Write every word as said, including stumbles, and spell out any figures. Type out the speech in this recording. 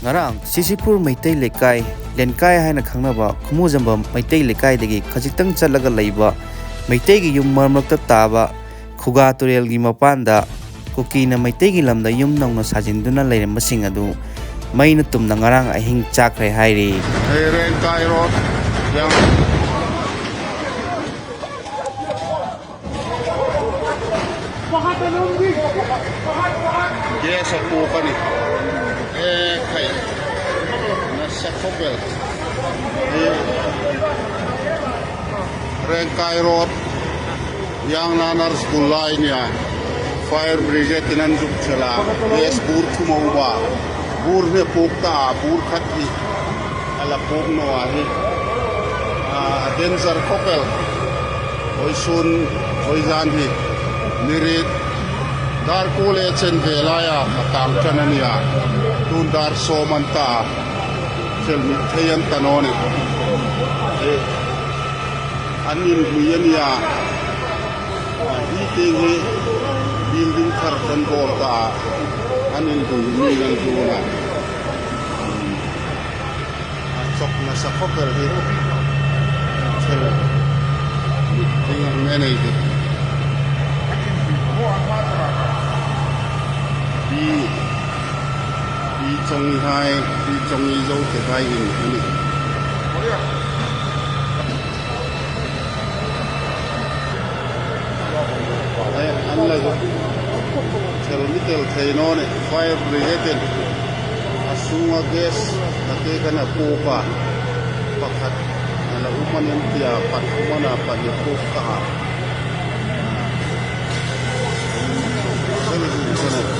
ꯉꯔꯥꯡ ꯁꯤꯁꯤꯄꯨꯔ ꯃꯩꯇꯩ ꯂꯩꯀꯥꯏ, ꯂꯦꯟꯀꯥꯏ ꯍꯥꯏꯅ ꯈꯪꯅꯕ ꯈꯨꯃꯨꯖꯝꯕꯝ ꯃꯩꯇꯩ ꯂꯩꯀꯥꯏꯗꯒꯤ ꯈꯖꯤꯛꯇꯪ ꯆꯠꯂꯒ ꯂꯩꯕ ꯃꯩꯇꯩꯒꯤ ꯌꯨꯝ ꯃꯔꯛ ꯃꯔꯛꯇ ꯇꯥꯕ ꯈꯨꯒꯥ ꯇꯨꯔꯦꯜꯒꯤ ꯃꯄꯥꯟꯗ ꯀꯨꯀꯤꯅ ꯃꯩꯇꯩꯒꯤ ꯂꯝꯗ ꯌꯨꯝ ꯅꯧꯅ ꯁꯥꯖꯤꯟꯗꯨꯅ ꯂꯩꯔꯝꯕꯁꯤꯡ ꯑꯗꯨ ꯃꯩꯅ ꯇꯨꯝꯅ ꯉꯔꯥꯡ ꯑꯍꯤꯡ ꯆꯥꯛꯈ꯭ꯔꯦ ꯍꯥꯏꯔꯤ꯫ ꯔꯦꯡꯀꯥꯏ ꯔꯣꯗ ꯌꯥꯝ ꯒꯦꯁ ꯑꯄꯣꯛꯀꯅꯤ꯫ ꯑꯦ ꯈꯩ ꯅꯁꯛ ꯈꯣꯄꯦꯜ꯫ ꯔꯦꯡꯀꯥꯏ ꯔꯣꯗ ꯌꯥꯡꯅ ꯅꯔꯁ ꯒꯨꯂꯥꯏꯅꯤꯌꯥ꯫ ꯐꯥꯌꯔ ꯕ꯭ꯔꯤꯒꯦꯗ ꯇꯤꯅꯟ ꯖꯨꯛ ꯆꯦꯂꯥ꯫ ꯒꯦꯁ ꯕꯨꯔ ꯊꯨꯃꯧꯕ꯫ ꯕꯨꯔ ꯅꯦ ꯄꯣꯛꯇ ꯕꯨꯔ ꯈꯠ ꯊꯤ꯫ ꯑꯂ ꯄꯣꯛꯅꯣ ꯑꯍꯤ꯫ ꯑꯥ, ꯗꯦꯟꯖꯔ ꯈꯣꯄꯦꯜ꯫ ꯍꯣꯏꯁꯨꯟ, ꯍꯣꯏꯖꯥꯟ ꯍꯤ꯫ ꯅꯤꯔꯤꯠ꯫ ꯗꯥꯔ ꯀꯣꯂꯦ ꯆꯦꯟ ꯚꯦꯂꯥꯌꯥ ꯃꯇꯥꯡ ꯆꯅꯅꯤꯌꯥ꯫ ꯇꯨꯟ ꯗꯥꯔ ꯁꯣꯃꯟꯇꯥ꯫ ꯆꯦꯜꯃꯤꯠ ꯊꯦꯌꯟ ꯇꯅꯣꯅꯤ꯫ ꯑꯦ꯫ ꯑꯅꯤꯜ ꯃꯤꯌꯟꯌꯥ꯫ ꯑꯥ, ꯍꯤ ꯇꯦꯡ ꯍꯤ꯫ ꯕꯤꯜꯗꯤꯡ ꯈꯔ ꯆꯟ ꯕꯣꯜꯇꯥ꯫ ꯑꯅꯤꯜ ꯃꯤꯌꯟ ꯇꯨꯅ꯫ ꯆꯣꯛꯅ ꯁꯈꯣꯄꯦꯜ ꯍꯤ꯫ ꯊꯦꯜ꯫ ꯊꯦꯡ ꯃꯦꯅꯦ ꯍꯤ꯫ ꯕꯤ, ꯕꯤ ꯆꯣꯡꯉꯤ ꯍꯥꯏ, ꯕꯤ ꯆꯣꯡꯉꯤ ꯖꯧ ꯇꯦ ꯍꯥꯏ ꯏꯟ ꯍꯥꯏꯅꯤ꯫ ꯑꯦ, ꯑꯟ ꯂꯩ꯫ ꯊꯦꯜ ꯃꯤ ꯇꯦꯜ ꯊꯦ ꯅꯣꯅꯦ, ꯐꯥꯌꯔ ꯕ꯭ꯔꯤꯒꯦꯗ꯫ ꯑꯁꯨꯡ ꯑꯒꯦꯁ, ꯅꯠꯇꯦ ꯀꯅ ꯄꯣꯄ꯫ ꯄꯥꯈꯠ꯫ ꯑꯅ ꯎꯃꯟ ꯌꯥꯝ ꯇꯤꯌꯥ, ꯄꯥꯠ ꯎꯃꯟ ꯑ ꯄꯥꯠ ꯌꯥ ꯄꯣꯄ ꯀꯍꯥ꯫ ꯁꯦꯜ ꯁꯦꯜ꯫